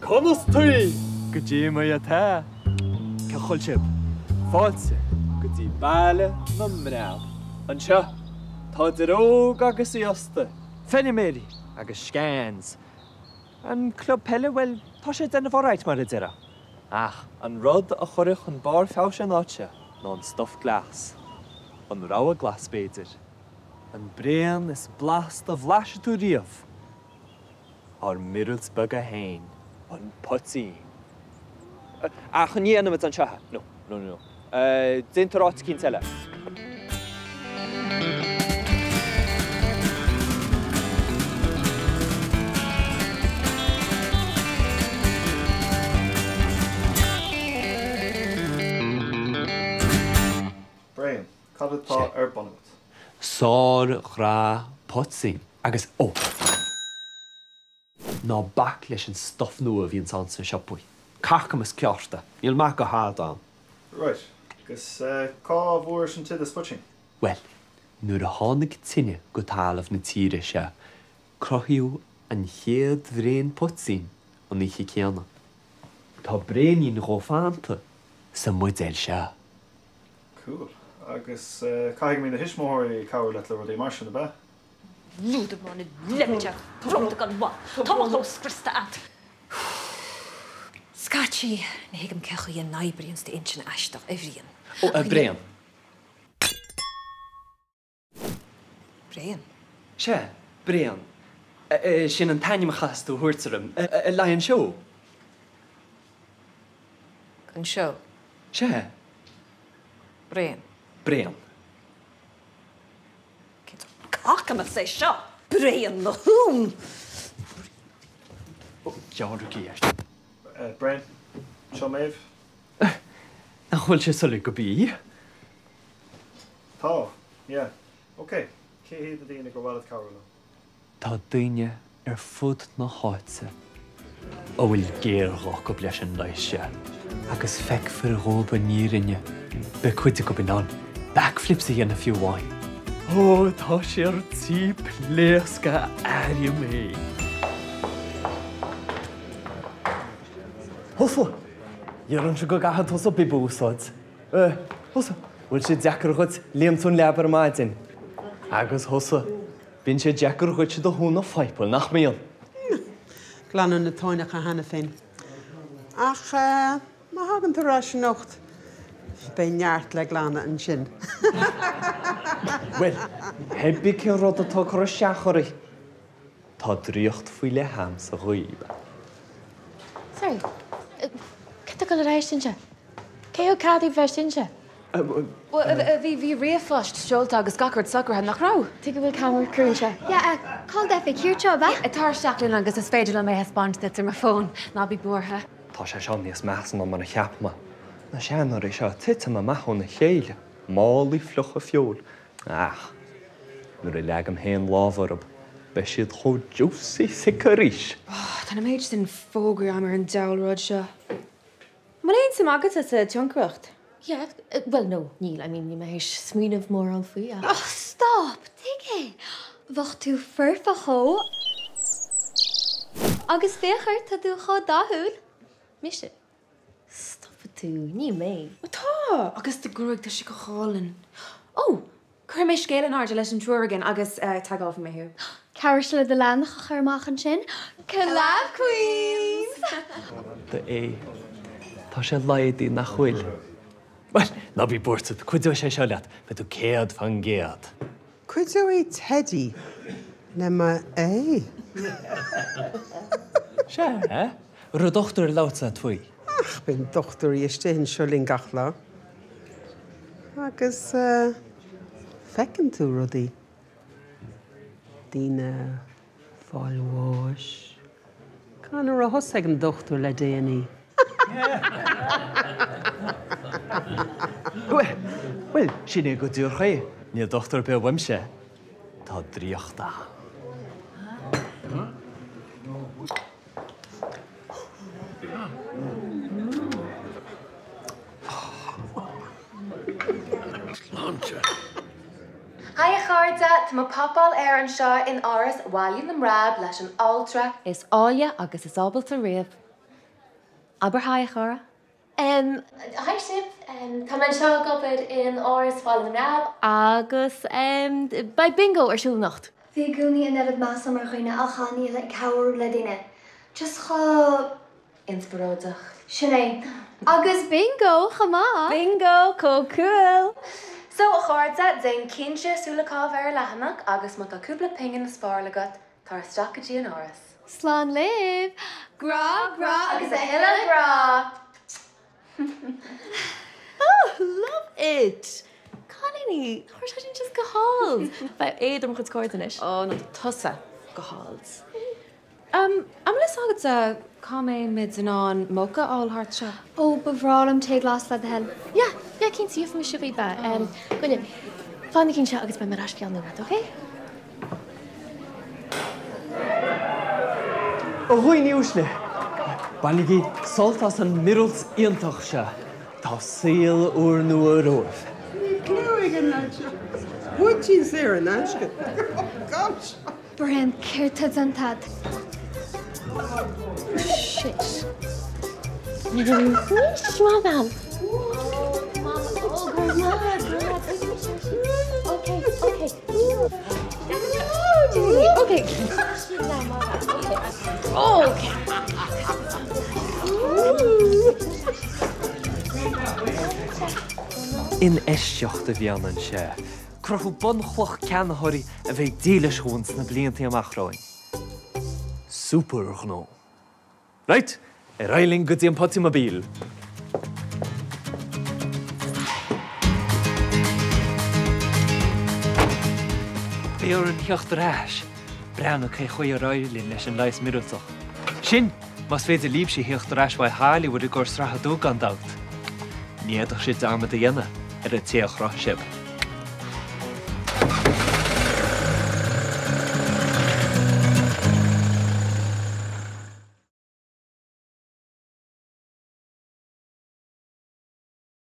Conas taoi? Goidé mar atá? Cén chaoi a bhfuil sibh? Fáilte go dtí Baile na mBream. Anseo, tá idir óg agus aosta, feilméaraí agus scans. An club peile, bhuel, tá sé ag déanamh alright mar a déarfá. Ach an rud a chuirfeadh chun barr feabhais an áit seo ná an stuif glas. An rogha glas, b'fhéidir. An braon is blasta a bhlaisfidh tú riamh. Ár míorúilt beaga féin, an poitín. Ach ní dhéanfaimid anseo é. No, no, no. Déantar áit eicínt eile. Braon, cad atá ar bun agat? Sár-ghrá poitín agus, ó! Ná bac leis an stuif nua a bhíonns ann sna siopaí. Cacamas ceart é. Níl maith go thada ann. Right. Agus cá bhfuairis an t-oideas poitín? Bhuel, nuair a tháinig tine go talamh na tíre seo, cruthaíodh an chéad bhraon poitín an oíche céanna. Tá braonín dhó fanta sa mbuidéal seo. Cool. Agus caithfidh go mbíonn do thuismitheoirí ag cabhrú leat le rudaí mar sin, ab ea? Lúdamán leimhdeach, rud gan mhaith. Tá mo chló scriosta a't. Scaití, ní thuigim cén chaoi a n-oibríonns d'intinn aisteach, a Bhriain. Ó, a Bhriain. Braon? Sea, Braon. Sin an t-ainm a chaithfeas tú a thabhairt orm le haghaidh an seó. An seó? Sea. Braon. Braon. Cén sórt cacamas é seo? Braon mo thún! Gearraigí air. Braon. Seo Méabh. Nach bhfuil sé soiléir go bídh? Tá, yeah. Ok, cé hiad na daoine gur mhaith leat cabhrú leo? Tá daoine ar fud na háite a bhfuil géarghá acu leis an leigheas seo agus feicfear dhóibh an fhírinne, beidh cuid acu in ann backflips a dhéanamh fiú amháin. Ó, tá sé ar tí pléascadh a airím é. Thusa! Déarfainnse go gcaithfidh tusa bib a úsáid. Thusa, bhfuil sé deacair dhuit léimt ón leaba ar maidin? Agus thusa, bíonn sé deacair dhuit do thóin a phoipeáil, nach mbíonn? Glanadh na tóineacha cheana féin. Ach má thagann tú ar ais anocht, beidh neart le glanadh ansin. Bhuel, pé bith cén rud atá ag cur isteach oraibh, Tá draíocht faoi leith a'msa dhaoib. Sorry. Cad tá ag dul ar aghaidh istigh anseo? Cé thug cead daoibh bheith istigh anseo? Bhuel, bhí, bhí ríomhphost seolta agus gach rud socraithe, nach raibh? Tuige go bhfuil camera crew anseo? Yeah, cá bhfuil d'oifig? Thiar anseo, ab ea? Yeah, tar isteach linn agus is féidir liom é a thaispeáint duit ar mo fón. Ná bí buartha. Tá sé seo níos measa ná mar a cheap mé. Na seanóirí seo ag titim amach óna chéile, málaí fliucha feoil. Ach nuair a leagaim féin lámh orthu, beidh siad chomh juicy thick arís. Tá an méid sin fógraí agam ar an diabhal rud seo. An bhfuil aon suim agatsa sa tioncaireacht? Yeah, bhuel no, níl, I mean níl mé théis smaoineamh mórán faoi ach. Oh stop, tuige? Bheadh tú foirfe chomh. Agus féach ort, tá tú chomh dathúil. Mise? Stopfaidh tú, ní mé. Ó tá! Agus do ghruaig, tá sé go hálainn. Ó! Cuirfidh mé scéal in airde leis an triúr againn agus tagálfaidh mé thú. Cabhróidh sé le do leathanach a chur amach ansin. Collab Queens! Do é. Tá sé laghdaithe nach bhfuil? Bhuel, ná bí buartha, cuideoidh sé seo leat, beidh tú 100%. Cuideoidh Teidí le mo A. Sea? Raibh dochtúir ag labhairt leat faoi? Ach bíonn dochtúirí istigh anseo linn gach lá. Agus feiceann tú rudaí. Daoine ag fáil bháis. Cathain a raibh thusa ag an dochtúir le déanaí? Bhuel, sin é go díreach é. Níl dochtúir ar bith uaimse. Tá draíocht ann. Sláinte. Haigh a chairde, tá mé ag popáil air anseo in Áras Bhaile na mBreab leis an altra is áille agus is ábalta riamh. Abair haigh, a chara. Haigh sibh, tá mé anseo ag obair in Áras Bhaile na mBreab agus beidh bingo ar siúl anocht. Bhí i gcónaí an oiread measa mar dhuine ach an oiread ag cabhrú le daoine. Just chomh. inspioráideach. Sin é. Agus bingo chomh maith! Bingo! Chomh cool! So, a chairde, déan cinnte súil a chaitheamh ar an leathanach agus má tá cúpla pingin le spáráil agat, tar isteach go dtí an Áras. Slán libh! Grá, grá agus a thuilleadh grá! Oh, love it! Cailíní, nach raibh sé sin just go hálainn? Beidh éad ar mo chuid cairde anois. Oh, nó tá tusa go hálainn. An bhfuil fhios agatsa cá mbeimid in ann mocha a fháil thart seo? Ó, ba bhreá liom tae glas le do thoil. Yeah, yeah, cinnte, gheobhaidh mise dhaoibh é. Coinnigh, fanaigí anseo agus beidh mé ar ais i gceann nóiméad, ok? A dhaoine uaisle, bainigí sult as an míorúilt iontach seo. Tá saol úrnua romhaibh. Níl cliú ag an leaid seo. Poitín saor in aisce. Oh gosh! Brian, céard tá déanta agat? Shit. Anois, maith bean. Oh, go raibh maith agat. Okay, okay. Okay. Okay. Infheistíocht a bhí ann anseo. Cruthú bunchloch ceannaitheoirí a bheidh dílis dhúinn sna blianta amach romhainn. Super-ghnó. Right, ar aghaidh linn go dtí an Potymobile! Beidh orainn theacht ar ais, breathnú cé chaoi ar éirigh linn leis an leigheas míorúilteach. Sin, más féidir libhse theacht ar ais uaidh Hollywood i gcomhair sraith a 2 gan dabht. Ní fhéadfadh sibh dearmad a dhéanamh ar an té a chruthaigh sibh.